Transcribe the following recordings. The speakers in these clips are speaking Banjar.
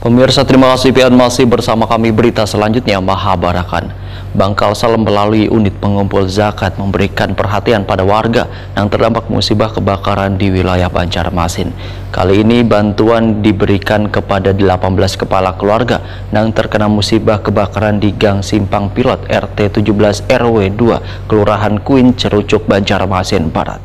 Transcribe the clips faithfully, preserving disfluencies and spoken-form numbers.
Pemirsa, terima kasih pian masih bersama kami. Berita selanjutnya, Mahabarakan. Bank Kalsel melalui unit pengumpul zakat memberikan perhatian pada warga yang terdampak musibah kebakaran di wilayah Banjarmasin. Kali ini bantuan diberikan kepada delapan belas kepala keluarga yang terkena musibah kebakaran di Gang Simpang Pilot R T tujuh belas R W dua, Kelurahan Kuin Cerucuk, Banjarmasin Barat.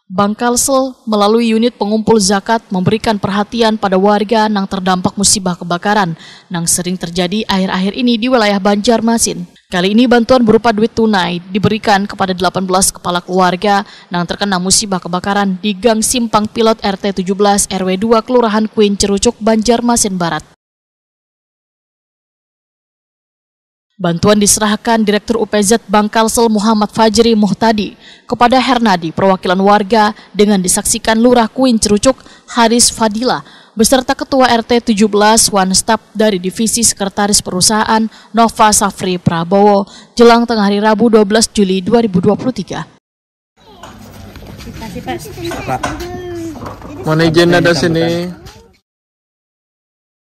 Bank Kalsel melalui unit pengumpul zakat memberikan perhatian pada warga nang terdampak musibah kebakaran nang sering terjadi akhir-akhir ini di wilayah Banjarmasin. Kali ini bantuan berupa duit tunai diberikan kepada delapan belas kepala keluarga nang terkena musibah kebakaran di Gang Simpang Pilot R T tujuh belas R W dua, Kelurahan Kuin Cerucuk, Banjarmasin Barat. Bantuan diserahkan Direktur U P Z Bank Kalsel Muhammad Fajri Muhtadi kepada Hernadi, perwakilan warga, dengan disaksikan Lurah Kuin Cerucuk Haris Fadila beserta Ketua R T tujuh belas wan staf dari Divisi Sekretaris Perusahaan Nova Safri Prabowo jelang tengah hari Rabu dua belas Juli dua ribu dua puluh tiga. Mohon izin ada sini.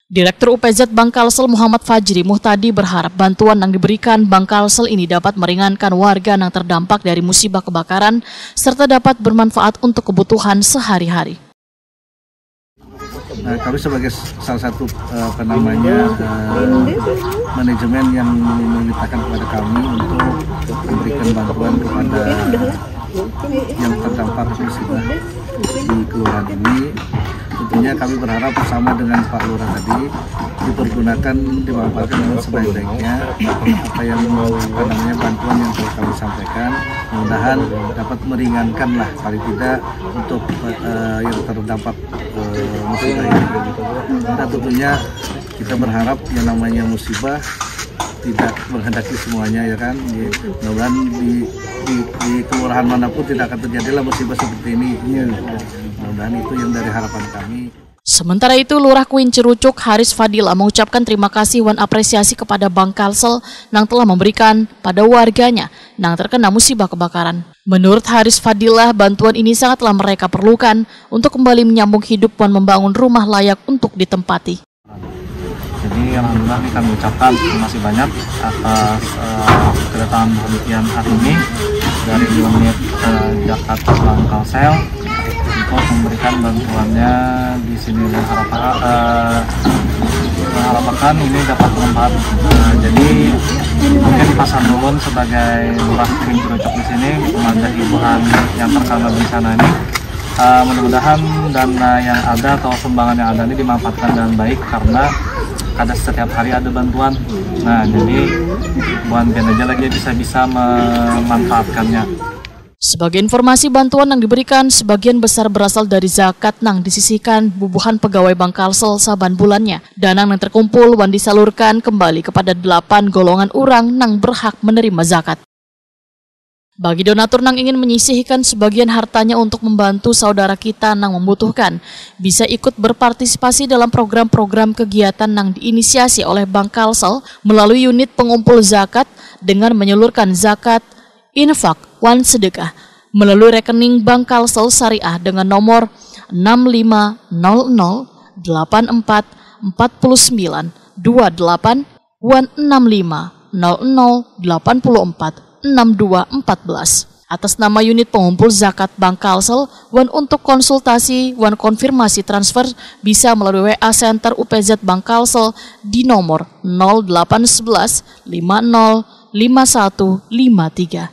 Direktur U P Z Bank Kalsel Muhammad Fajri Muhtadi berharap bantuan yang diberikan Bank Kalsel ini dapat meringankan warga yang terdampak dari musibah kebakaran serta dapat bermanfaat untuk kebutuhan sehari-hari. Nah, kami sebagai salah satu eh, apa namanya eh, manajemen yang memerintahkan kepada kami untuk memberikan bantuan kepada yang terdampak musibah di kelurahan ini. Tentunya kami berharap bersama dengan Pak Lurah tadi dipergunakan, dimanfaatkan dengan sebaik-baiknya apa yang apa namanya bantuan yang telah kami sampaikan. Mudah-mudahan dapat meringankan lah paling tidak untuk eh, yang terdampak eh, musibah ini. Nah, tentunya kita berharap yang namanya musibah tidak menghendaki semuanya, ya kan. Mudah-mudahan di, di, di kelurahan manapun tidak akan terjadilah musibah seperti ini. Mudah-mudahan itu yang dari harapan kami. Sementara itu, Lurah Kuin Cerucuk Haris Fadila mengucapkan terima kasih wan apresiasi kepada Bank Kalsel yang telah memberikan pada warganya yang terkena musibah kebakaran. Menurut Haris Fadila, bantuan ini sangatlah mereka perlukan untuk kembali menyambung hidup wan membangun rumah layak untuk ditempati. Jadi alhamdulillah nih kami ucapkan terima kasih banyak atas uh, kedatangan perhatian hari ini dari unit uh, Jakarta Bank Kalsel untuk memberikan bantuannya di sini. Mengharapkan uh, mengharapkan ini dapat bermanfaat. Uh, jadi mungkin Pak Sandulun sebagai lurah Kuing Cerucuk di sini menanggapi bahan yang terkena bencana ini. Uh, mudah-mudahan dana yang ada atau sumbangan yang ada ini dimanfaatkan dengan baik karena kada setiap hari ada bantuan. Nah, jadi buhan pian aja lagi bisa-bisa memanfaatkannya. Sebagai informasi, bantuan yang diberikan sebagian besar berasal dari zakat nang disisihkan bubuhan pegawai Bank Kalsel saban bulannya. Dana yang terkumpul wan disalurkan kembali kepada delapan golongan orang nang berhak menerima zakat. Bagi donatur nang ingin menyisihkan sebagian hartanya untuk membantu saudara kita nang membutuhkan, bisa ikut berpartisipasi dalam program-program kegiatan nang diinisiasi oleh Bank Kalsel melalui unit pengumpul zakat dengan menyalurkan zakat, infak, wan sedekah melalui rekening Bank Kalsel Syariah dengan nomor enam lima nol nol delapan empat empat puluh sembilan dua delapan wan enam lima nol nol delapan puluh empat enam dua empat belas. Atas nama unit pengumpul zakat Bank Kalsel, wan untuk konsultasi wan konfirmasi transfer bisa melalui W A Center U P Z Bank Kalsel di nomor nol delapan sebelas lima nol lima satu lima tiga.